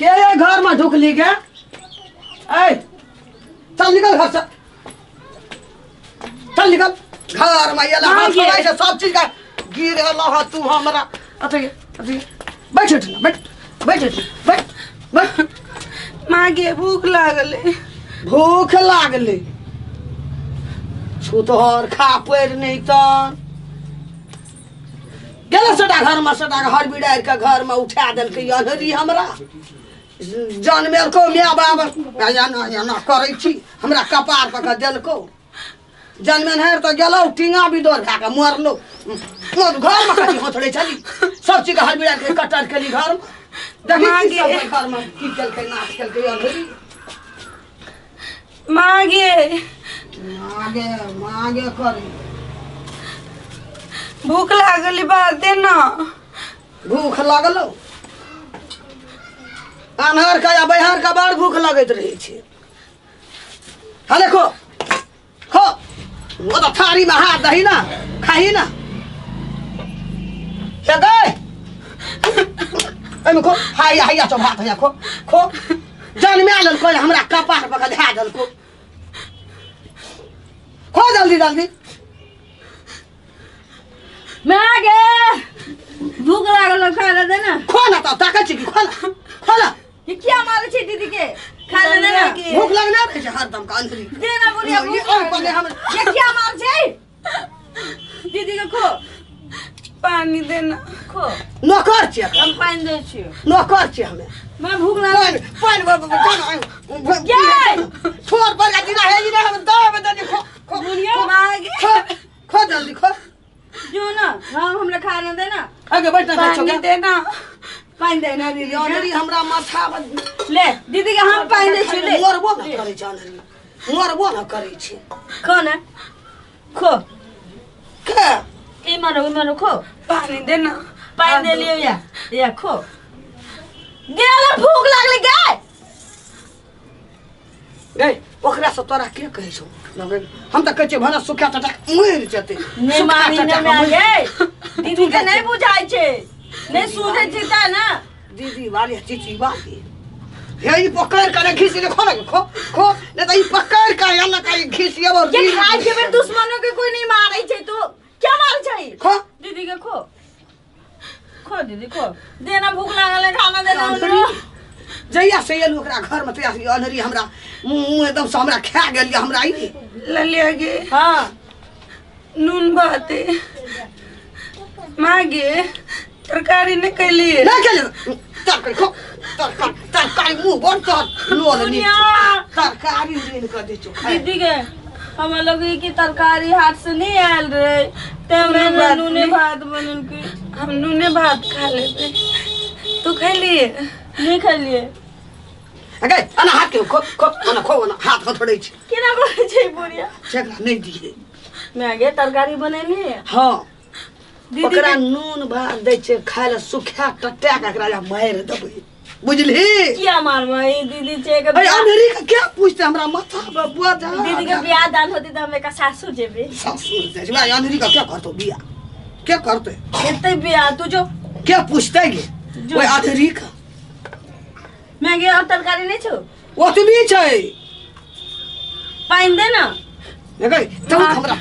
के ये घर में ढुकली के? ऐ चल निकल घर से, चल निकल घर में। ये हाथ लगाई से सब चीज का गिर गेल तू हमरा। अथी अथी बैठ ना, बैठ बैठ बैठ बैठ। माँ गे भूख लागले, भूख लागले। छुतहर खा पड़ि नहीं तन गेल सटा घर में, सटा हर बिड़ार के घर में उठा देलकै अन्हरी हमरा। जनमेलको my बाप एना एना करै छी, हमरा कपार पर के देलको। जनमेनहर तऽ गेलौ टींगा बिदोर खा के मरलो। घर में कथी होथड़ै छली, सब चीज के हर बिड़ार के कटर केली घर में। देखी की सब घर में की केलकै, नाच केलकै अन्हरी। माँ गे मागे मागे करी। भूख लागल बात दे ना। भूख लागलो अन्हर का या बहर का बड़ भूख लगैत रहै छै। हाँ देखो खो, वो तो थारी में हाथ दही ना खाही ना। गए एहिमे खो, हाय हाय चो भात हैया खो खो। जनमे लेलको हमरा कपार पर धए देलको। खो जल्दी जल्दी। माँ गे भूख लागल, खाना दे ना। खो ना तब ताकै छी की, खो ना खो ना। ये क्या मारै छै दीदी के? खाना दे ना। भूख लगने रहै छै हरदम का अंदरी। दे ना बुढ़िया, भूख लागल। ये क्या मार छै दीदी के? खो पानी देना। खो नौकर छियै हम, पानी दै छियै। नौकर छियै हमे। मैं भूख लागल। पानि पानि छोर पर जीना है जीना हम दे दे। खो खो बुढ़िया। माँ गे खो खो जल्दी खो। जो ना हम हमरा खाना दे ना। आगे बैठ ना, पानी देना, पानी दे ना दीदी। अंदरी हमरा माथा ले दीदी के हम पानी दै छियै। ले मरबो ना करै छै अंदरी, मरबो ना करै छै। खो ना खो के ई मारो ई मारो खो। पानी देना, पानी दे लियो या या खो। गेला भूख लागले गे। गई ओकरा से तोरा के कहै छौ? हम तऽ कहै छियै भानस सुखा टटा मरि जेतै। नहि मामी नहि माय गे, दीदी के नहीं बुझाइ छै, नहीं सूझै छै ता ना। दीदी वाली चीची वाली हे ई पकड़ के घीस ले। खो ना खो खो, नहीं तऽ ई पकड़ के एना के घीसियबो। ये खाइ के बेर दुश्मनों के कोई नहीं मारै छै, तू क्या मारै छै? खो दीदी के खो खो दीदी खो देना, भूख लागल है खाना देना हमरो। जहिया से एलू ओकरा घर में तहिया से अन्हरी हमरा मुँह एकदम से हमरा खा गेल हमरा। ई ललिया गे हाँ नून भाते। माँ गे तरकारी नहीं कैलिए। नहीं कैलिए तरकारी खो, तरकारी तरकारी मुँह बंद कर लोल नी तरकारी ऋण कर दे छौ। दीदी के हमरा लगे कि तरकारी हाथ से नहीं आयल रहे ते हमरा नूने भात बनल के। हम नूने भात खा लेबे। तू खैलिए? नहीं खैलिए। अगे अना हाथ के खो खो अना खो अना हाथ हथड़ै छै। केना करै छै बुढ़िया? जेकरा नहीं दिए। मैं गे तरकारी बनेली। हाँ ओकरा नून भात दै छै खाय ले, सुखा टटा के एकरा मारि देबै बुझली। किया मारबै दीदी छै के? अरे अन्हरी के क्या पूछते हमरा माथा पर बुआ जा। दीदी के बियाह दान होती त हम एका सासुर जेबै। सासुर जेबै? अन्हरी के क्या करतौ बियाह, क्या करतै? हेतै बियाह तू जो क्या पूछते गे ओइ अन्हरी के? मैं गे और तरकारी नहीं छौ? ओतबी छै। पानि दे ना। देखै तू हमरा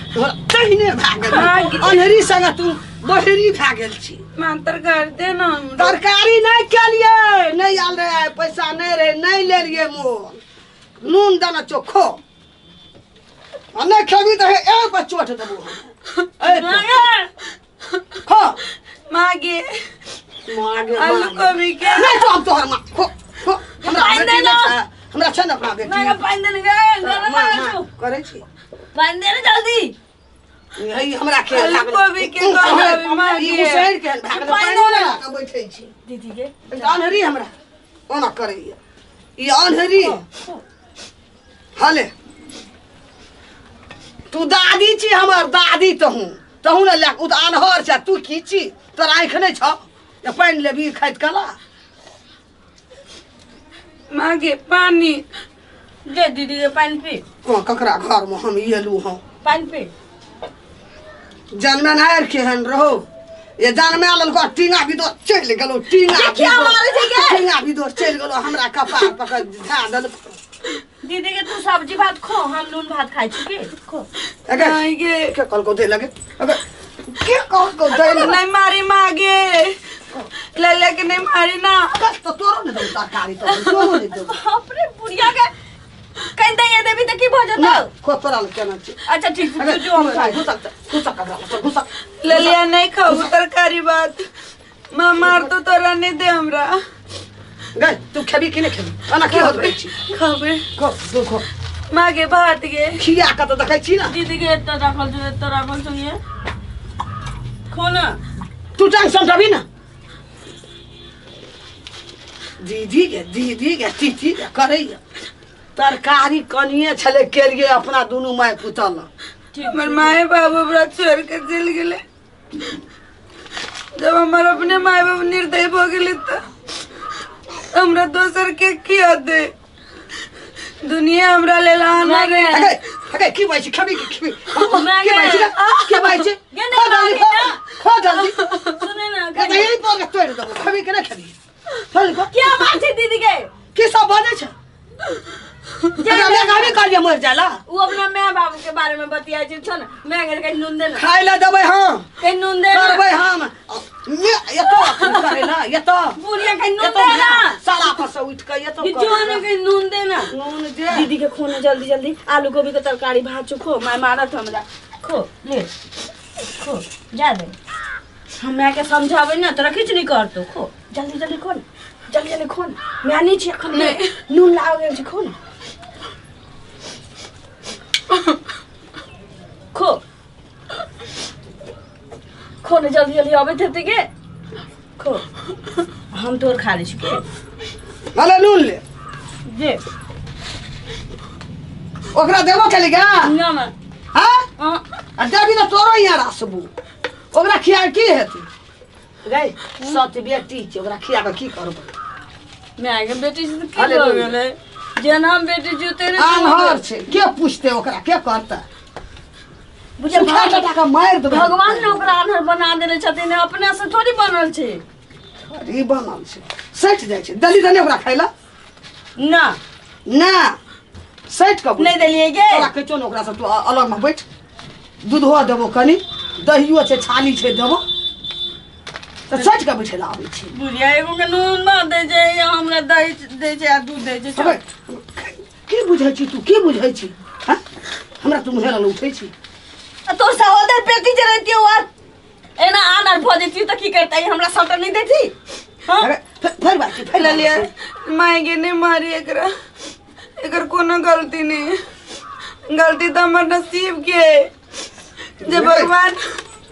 तहिने भए गेल अन्हरी संगे, तू बहरी भए गेल छी। माँ तरकारी दे ना। तरकारी नहीं केलिए, नहीं आयल रहे पैसा नहीं रहे, नहीं लेलिए मोल। नून दाना चोखो आ नहीं खेबी तऽ ए पर चोट देबो हम। खो माँ गे माँ गे आलू कोबी के नहीं तो हम तोहर माँ खो खो। हमरा बेटी नहीं छै, हमरा छै ने अपना बेटी। माँ पानि दे गे, करै छी पानि दे ने जल्दी। यही हमरा के आलू कोबी के कहबै माँ गे। ई उसैर के भागल पानि लगा के बैठै छी दीदी के। अन्हरी हमरा ओना करैया ई अन्हरी। हले तू दादी छी हमर, दादी तहूँ तहूँ ने ले। उ तऽ अनहर छै, तू की छी? तोरा आँखि नहि छौ जे पानि लेबी खाइत कला? माँ गे पानी दे दीदी के, पानि पी। ककरा घर में हम एलू हँ? पानि पी। जनमेनहार केहन रहो, ये जान में आलल को टींगा भी दो चल गेलो टींगा क्या मारे छै के टींगा भी दो चल गेलो हमरा कपार पकड़ धा दल। दीदी के तू सब्जी भात खो, हम नून भात खाइ छी के खो। नहीं के के कल को दे लगे अबे के कल को दे नहीं मारी मागे लल्ला के नहीं मारी ना तो तोरो ने दो तरकारी तो तोरो ने दो अपने बुढ़िया के कहीं दे देबी त की भ जतौ ना खो तोरा केना छै। अच्छा ठीक छै जो हम खाइ घुसक घुसक ककरा घुसक ललिया नहीं खाऊ तरकारी भात मां मार तो तोरा नहीं दे हमरा। गए तू खेबी कि नहीं खेबी ana की होत रहै छी खाबे खो दो खो मां के भात के खिया के त देखै छी ना दीदी के एत राखल छौ एत राखल छौ ये खो ना तू टांग समटाबी ना दीदी के तीती के करैया तरकारी कनिए छले केलिए अपना दुनू my पुतल। हमर माय बाबू हमरा छोड़ के चल गेले। जब हमर अपने माय बाबू निर्दयी भ गेले त हमरा दोसर के किया दे दुनिया हमरा लेल आना रे। अगे अगे की बात छै खेबी की खेबी की बात छै की बात छै खो जल्दी खो जल्दी सुने ना यही पर तोड़ देबो खेबी के ना खेबी चल को क्या बात छै दीदी के की सब बजै छै हमरा गावी कर मर जाला उ अपना my बाबू के बारे में बतियाय छै छ न मैं घर के नून दे ना खाय ला देबै हम के नून दे करबै हम एतो करे ना एतो बुढ़िया के नून दे ना साला पर से उठ के एतो कि जोन के नून दे ना नून दे दीदी के खो ना जल्दी जल्दी आलू गोभी के तरकारी भात खो my मारत हमरा खो ले खो जा दे हम my के समझाबै ना तोरा किछ नहीं करतो खो जल्दी जल्दी खो जल्दी जल्दी खो मैं नहीं छी अखन नून लाओ गेल छी खो ना खो खो ने जल्दी जल्दी आबैत हेतै के खो हम तोर खा लै छी के भले नून ले जे ओकरा देबो केली गा ना मां हां आ देबी त तोरो यहाँ रासबू ओकरा खिया की हेतै गई सत बेटी छै ओकरा खिया के की करबै my के बेटी से की हो गेलै जेना हम बेटी जुते ने आन्हर छै के पूछते ओकरा के करतै बुझल टाका मारि देबै भगवान ने ओकरा आन्हर बना देने छथिन अपने से थोड़ी बनल छै थोड़ी बनल छै सटि जाइ छै दली दने ओकरा खाइला ना ना सटि के नहीं देलियै गे तोरा कहै छौ ने ओकरा से तू अलग में बैठ दूधो देबो कनी दहियो छै छाली छै देबो त सटि के बैठे ला आबै छै बुढ़िया एगो के नून भात दै छै या हमरा दही दै छै आ दूध दै छै। की बुझै छी तू की बुझै छी हां हमरा तू मुहे लग उठै छी आ तोर सहोदर बेटी जे रहती हो एना आनर भ जैती त की करतै हमरा सटर नहीं देती हां फेर बात छै फेर ललिया माय के नहीं मारी एकरा एकर कोनो गलती नहीं गलती त हमर नसीब के जे भगवान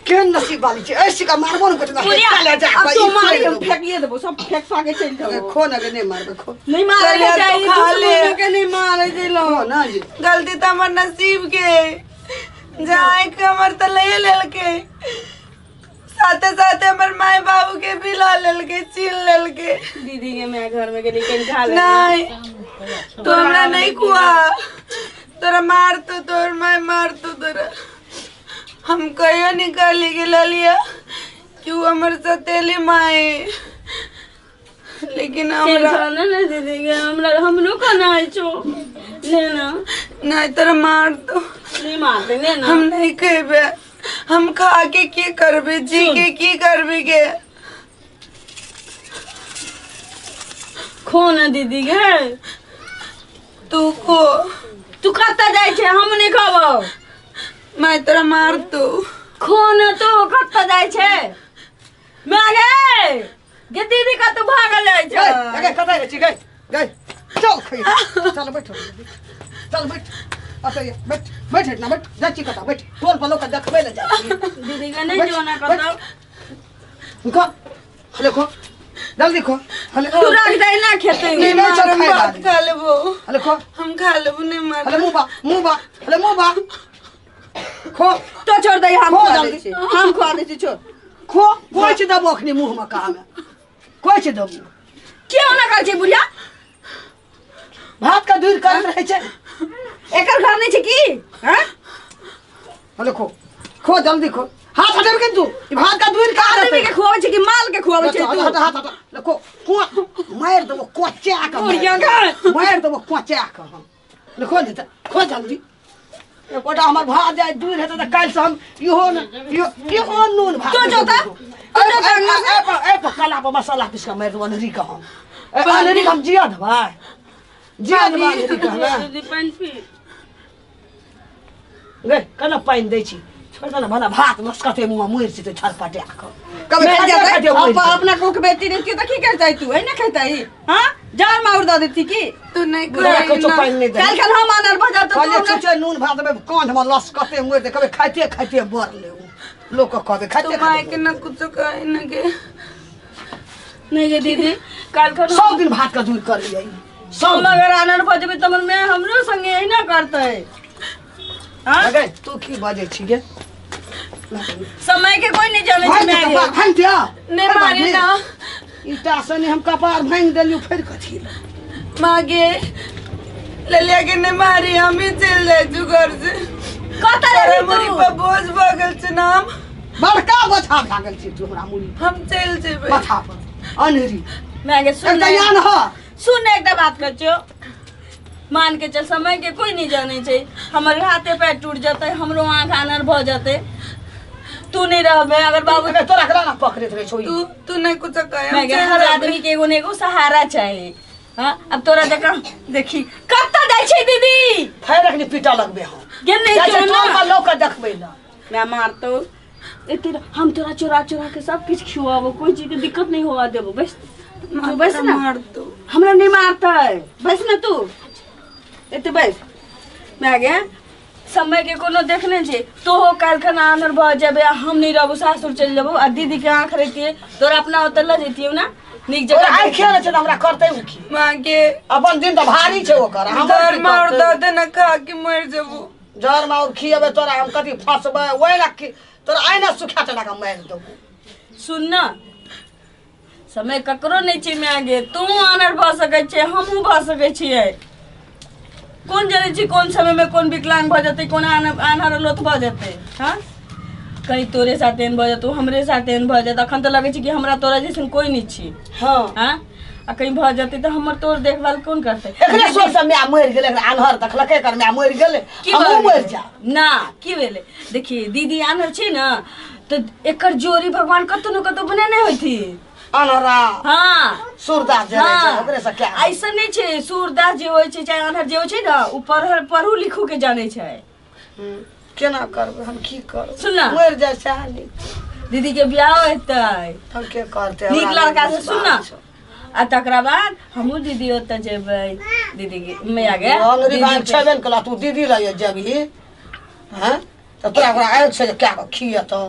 केहन नसीब वाली छै ऐसे का मारबो न करतै बुढ़िया जा अब तो मारी हम फेंकिए देबो सब फेंक फाके चल जाओ खो ना के नहीं मारबे खो नहीं मारे के चाहिए खा ले के नहीं मारे जे लो खो ना जी गलती त हमर नसीब के जाए के हमर त ले लेलके साथे साथे हमर माय बाबू के भी ला लेलके छीन लेलके। दीदी के मैं घर में गेली कहीं खा ले नहीं तू हमरा नहीं खुआ तोरा मार तो तोर my मार तो तोरा हम कहियो निकाली के ललिया कि वो हमर सतेली माए लेकिन हमरा ना ना दीदी के हमरा हमरो खाना है छो ले ना नहीं तोरा मार तो नहीं मारते ले ना हम नहीं खेबे हम खा के की करबे जी के की करबे के खो ना दीदी के तू खो तू कत्ता जाय छै हम नहीं खाबो मैं तोरा मार तो खो ना तो कत्ता जाय छै मैं गे गे दीदी का तू भागल जाय छै गई कतै छी गई गई चल खै चल बैठ चल बैठ अच्छा ये बैठ बैठ ना बैठ जा छी कता बैठ टोल पर लोक देखबै ले जा दीदी के नहीं जो ना कतौ खो हले खो जल्दी खो हले तू रख दे ना खेते नहीं नहीं चल खाइ भात खा लेबो हले खो हम खा लेबो नहीं मार हले मुंह बा मुंह बा हले मुंह बा खो तो छोड़ दे हम खो खा जल्दी। दै छी हम खा दै छी छोड़ खो कोइ छै देबो अखनी मुंह में कहा में कोइ छै देबो क्यों ना करै छै बुढ़िया भात का दूर करत रहै छै एकर घर नहीं छै की हैं हले खो खो जल्दी खो हाथ हटेबे के तू ई भात का दूर का आदमी के खुआबै छै कि माल के खुआबै छै तू हट हट हट देखो को मार देबो कोचा के मार देबो कोचा के हम देखो ने खो जल्दी एकोटा हमर भात जाय दूर हेतै त काल्हि से हम इहो न इहो नून भात तो जो त ए ए कला पर मसाला पीस के मार देबो अनरी के हम अनरी के हम जिया देबै जिया देबै अनरी के हम दीदी पानि पी गे कना पानि दै छी छोड़ दे ना भला भात लसकते मुँह मुरि जेतै छरपटा के कब अपना कोख बेटी रहती त की करतै तू है ना खेतै हां जान मार द देती की तू नहीं खाई नहीं कल कल हम आनर भ जात तो छुछे नून भात में कांध में लसकते मुरि दे कबे खाइते खाइते बर ले लोक के कहबे खाइते तो माय के ना कुछ कहे न के नहीं गे दीदी कल कल सब दिन भात का दूर कर लियै सब अगर आनर भ जेबे त मैं हमरो संगे है ना करतै हां अगे तू की बाजै छी गे समय के कोई नहीं जाने छै मैं भांग दिया नहीं मारे ना ईटा से नहीं हम कपार भांग देलियो फिर कथी मागे ललिया के नहीं मारी हम ही चल जाय छु घर से कत रे मुरी पर बोझ भगल छै नाम बड़का बोझा भागल छै तू हमरा मुरी हम चल जेबै माथा पर अनहरी मैं के सुन एकटा ह सुन एकटा बात कर छो मान के चल समय के कोई नहीं जाने छै हमर हाथे पैर टूट जतै हमरो आंख आनर भ जतै तू नहीं रहबे अगर बाबू के तोरा करा ना पकड़ैत रहे छो तू तू नहीं कुछ कहे मैं हर आदमी के एगो ने एगो सहारा चाहिए हां अब तोरा देखा देखी कत्ता जाय छै दीदी फेर अखनी पीटा लगबे हम गे नहीं जाय छै तोर पर लोक के देखबै ना मैं मारतो एते हम तोरा चोरा चोरा के सब किछ खियाबो कोई चीज के दिक्कत नहीं होवा देबो बस तू बस ना मार दो हमरा नहीं मारतै बस ना तू एते बस मैं गे समय के कोनो देखने छै तो हो कालखना आनर भ जेबे आ हम नहीं रहबो सासुर चलि जेबो आ दीदी के आंख रहितिए तोरा अपना ओतऽ ल जैतियौ ना नीक तोरा जगह आइ खेल छै त हमरा करतै उ की मागे अपन दिन त भारी छै ओकर हमर जर की मार करतै? दे दे ना खा के मर जेबो जर मार खियेबै तोरा हम कथी फसबै ओहि ना तोरा आइ ना सुखा चढ़ा के मारि देबो सुन ना समय ककरो नहीं छै मैं गे तू आनर भ सकै छै हमहूँ भ सकै छियै कोन जानै छी कोन समय में कोन विकलांग भ जेतै कोन आन्हर लोथ भ जेतै हाँ कहीं तोरे साथ एहन भ जेतौ हमरे साथ एहन भ जेतै अखन तऽ लगै छै कि हमरा तोरा जैसन कोई नहीं छी हां हाँ आ कहीं भ जेतै तऽ हमर तोर देखभाल कोन करतै एकरे सोच से माय मरि गेलै एकरा आन्हर देखलकै एकर माय मरि गेलै की हमहूँ भऽ मरि गेलै? जा ना की भेलै देखिए दीदी आन्हर छै ने तऽ एकर जोड़ी भगवान कतौ न कतौ बनेने होइथिन आन्हरा हाँ सूरदास जे रहै छै हाँ। ओकरे से क्या ऐसा नहीं छै सूरदास जे होइ छै चाहे आन्हर जे होइ छै ने ओ पढ़ू लिखू के जानै छै केना करबै हम की करबै सुन ना। मरि जाइ सएह नीक दीदी के बियाह हेतै हम के करतै नीक हमरा लड़का से नहि सुन ना विश्वास छौ। आ तकरा बाद हमहूँ दीदी ओतऽ जेबै दीदी के मैया गे अंगरी दीदी भाई के- छेबे ने केला तू दीदी लग जेबही हैं तऽ तोरा ओकरा आयल छै जे कए कऽ खियतौ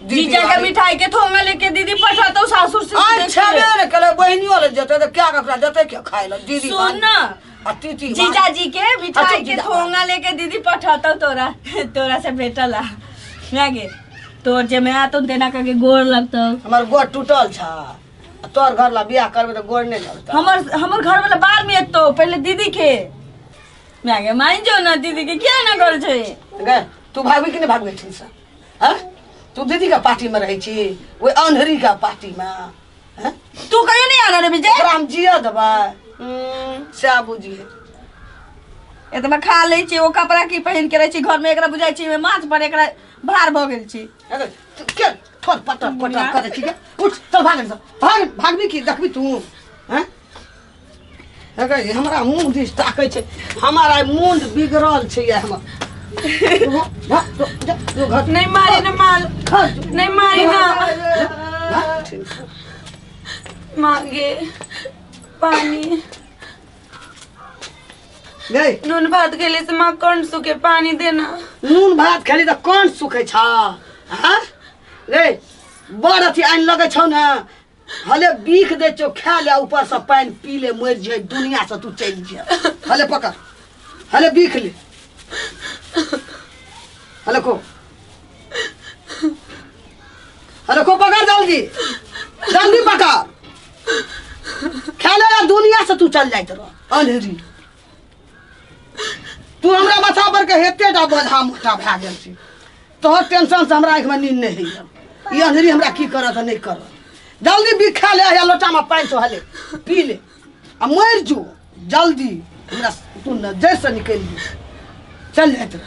जीजा के मिठाई के थोंगा लेके दीदी पठातो सासुर से आइ देख छेबे के। ने केलै बहिनियो लग जेतै तऽ कए कऽ ओकरा देतै के खाय लए दीदी सुन ना आ तीती जीजा जी के मिठाई अच्छा, के जीजा। थोंगा लेके दीदी पठातो तोरा तोरा से भेटला मैं गे तोर जे मैं आतो तेना करके गोर लगतो हमर गोड़ टूटल छ आ तोर घर ला बियाह करबै तऽ गोड़ नहि लगतौ हमर हमर घर वाला बाद में एतो पहले दीदी के मैं गे मान जो ना दीदी के क्या ना कर छै गे तू भागबी कि नहि भागबै छी से हैं तू दीदी के पार्टी में रहै छी ओहि अन्हरी के पार्टी में हैं तू कहियो नहीं आना रे विजय ओकरा हम जिया देबै सएह बुझिए एतबा खा लै छी ओ कपड़ा की पहिन के रहै छी घर में एकरा बुझाइ छी माथ पर एकरा भार भऽ गेल छी अरे तू के ठोर पटर पटर करै छी के उठ चल भाग एतऽ। भाग भागबी की देखबी तू हैं अरे हमरा मुँह दिस ताकै छै हमर आइ मुंड बिगड़ल छै ये हमर तू भाग, तू जा, तू घर नहीं मारी ना माल घर जो। नहीं मारी ना भाग, ठीक। मांगे पानी गई नून भात खेले से माँ कौन सूखे पानी देना नून भात खेली तऽ कोन सुखै छ हाँ रे बड़ अथी आनि लगै छौ ने हले बीख दै छौ खा ले ऊपर से पानि पी ले मरि जाए दुनिया से तू चलि जा हले पकड़ हले बीख ले हले को हले को पकड़ जल्दी जल्दी पकड़ खा ले दुनिया से तू चल जाइत रह अन्हरी तू हमरा माथा पर के हेते टा बोझा मोटा भए गेल छी तोहर टेंशन से हमरा आँखिमे नींद नहीं होइए। ई अन्हरी हमरा की करत नहीं करत। जल्दी बिखा ले या लोटा में पानि सोहले पी ले आ मरि जो जल्दी। हमरा तू न जैसे निकलि जो चल जाइत रह।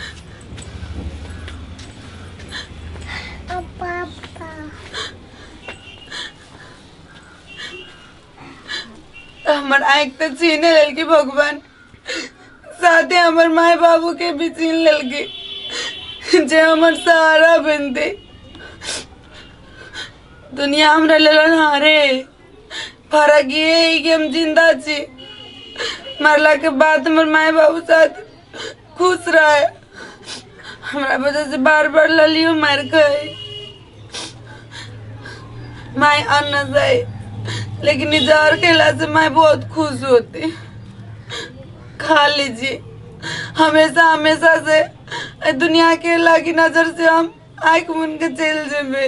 हमर आँख तो छीने लेलकी भगवान, साथे हमर माय बाबू के भी छीन लेलकी जे हमर सहारा बनते। दुनिया हमरा लेल हारे, फर्क ये है कि हम जिंदा छी। मरला के बाद हमर माय बाबू साथ खुश रहे। हमरा वजह से बार बार ललियो मार गए, my अन्न जाए, लेकिन जहर खेला से मैं बहुत खुश होती। खा लीजिए हमेशा हमेशा से दुनिया के लागी नजर से हम आँख मुन के चल जेबे।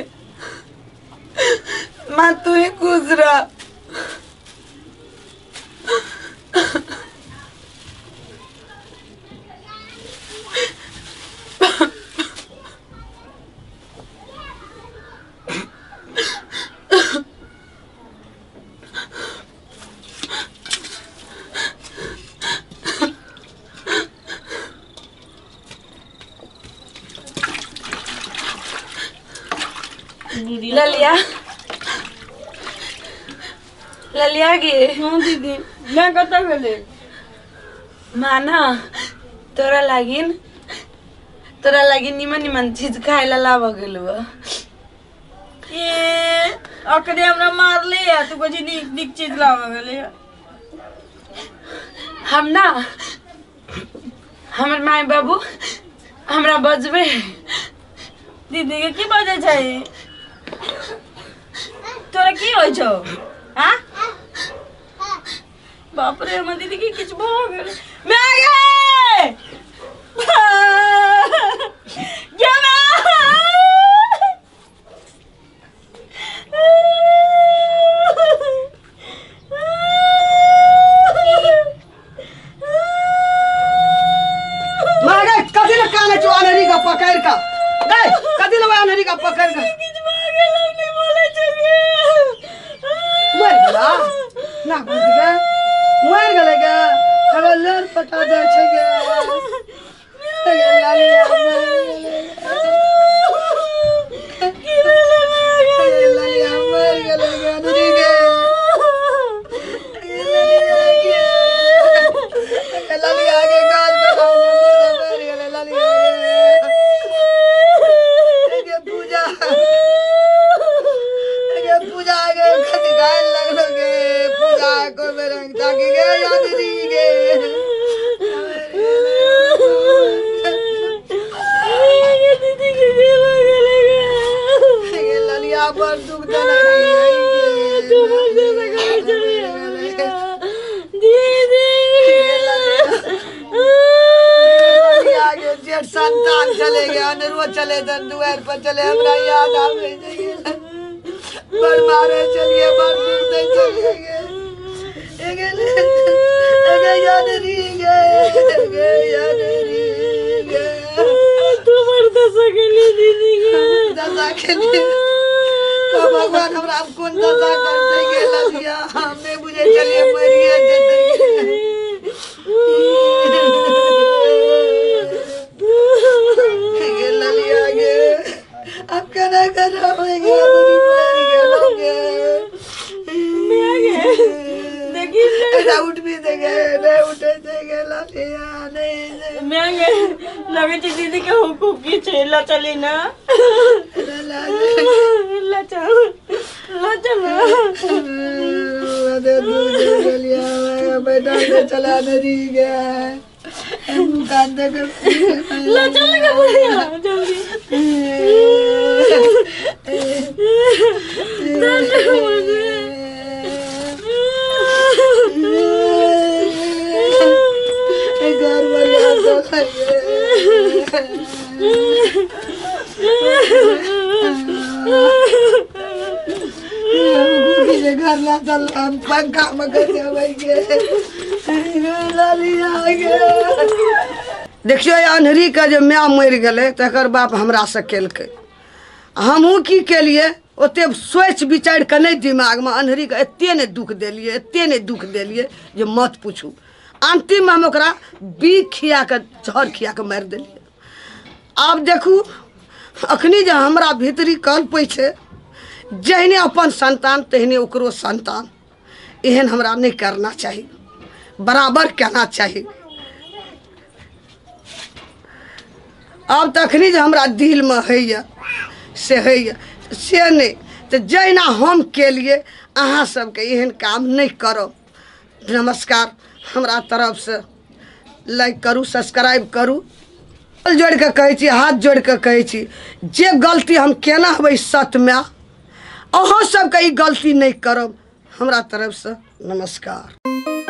माँ तू ही खुश रहा। ललिया ललिया गे। हाँ दीदी मैं कत गेलै? माना तोरा लागिन निमन निमन चीज खाए ला लाब गेलु। ए अकरे हमरा मारले या तू कहै नीक नीक चीज लाब गेलै। हम ना हमर माय बाबू हमरा बजबे। दीदी के की बजै छै? तोरा की होइ छौ? हाँ बाप रे हमर दीदी के किछु भऽ गेल। मैं गे गे मागे कथी ले कानै छौ अनहरी का पकड़ का? गै कथी ले अनहरी का पकड़ का? मर गेला ना बुझ गे, मर गेलै गे। हमरा लेर पटा जाइ छै गे। ललिया ललिया मर गेलै गे अनहरी गे। ललिया गे गाल मर गेलै ललिया गे। पूजा गे पूजा गे कथी गायल लगलो गे। पूजा को मेरे ताकि गे यादरी गे। दीदी के गे ललिया पर दुख देले रे। दीदी ललिया गे जेठ संतान चले गए अनरुआ चले दन दुआर पर चले। हमरा याद आवे छै बड़ मारे चलिए बड़ दूर तक चलिए गए। एगे याद री गे, एगे याद री गे। तू मर दशा के लिए दीदी गे। दशा के लिए तो भगवान हमरा अब कौन दशा करते गे ललिया। हम नहीं बुझे चलिए मरिए जते गे ललिया गे। अब केना करबै गे? उठ भी देंगे नहीं उठे देंगे ललिया नहीं। मैं लगे छै दीदी के हुक की छै। ला चली ना ला चल ला चल दे दूध ललिया बेटा के चला नहीं गया कांदे के ला चल के बुढ़िया जल्दी। घर वाले घर ला चल हम पंखा में कैसे गे। ललिया गे। देखियौ अन्हरीके जे माय मरि गेलै तकर बाप हमरासँ केलकै। हमहूँ की केलियै, ओते सोचि विचारि कऽ नहि दिमागमे अन्हरीके एते नहि दुःख देलियै, एते नहि दुःख देलियै जे मत पूछू। अन्तिममे हम ओकरा बीख खिया कऽ जहर खिया कऽ मारि देलियै। आब देखू अखनी जे हमरा भीतरी कल्पै छै, जहने अपन संतान तेहने ओकरो संतान। एहन हमरा नहि करना चाही, बराबर कहना चाही। आब तखनी जे हमरा दिलमे होइए से होइए, से नहि तऽ जहिना हम केलिए अहाँ सबके एहन काम नहि करब। नमस्कार, हमरा तरफसँ लाइक करू, सब्सक्राइब करू। जोड़ि कऽ कहै छी, हाथ जोड़ि कऽ कहै छी, जे गलती हम केना हेबै सतमे, अहाँ सबके ई गलती नहि करब। हमरा तरफसँ नमस्कार।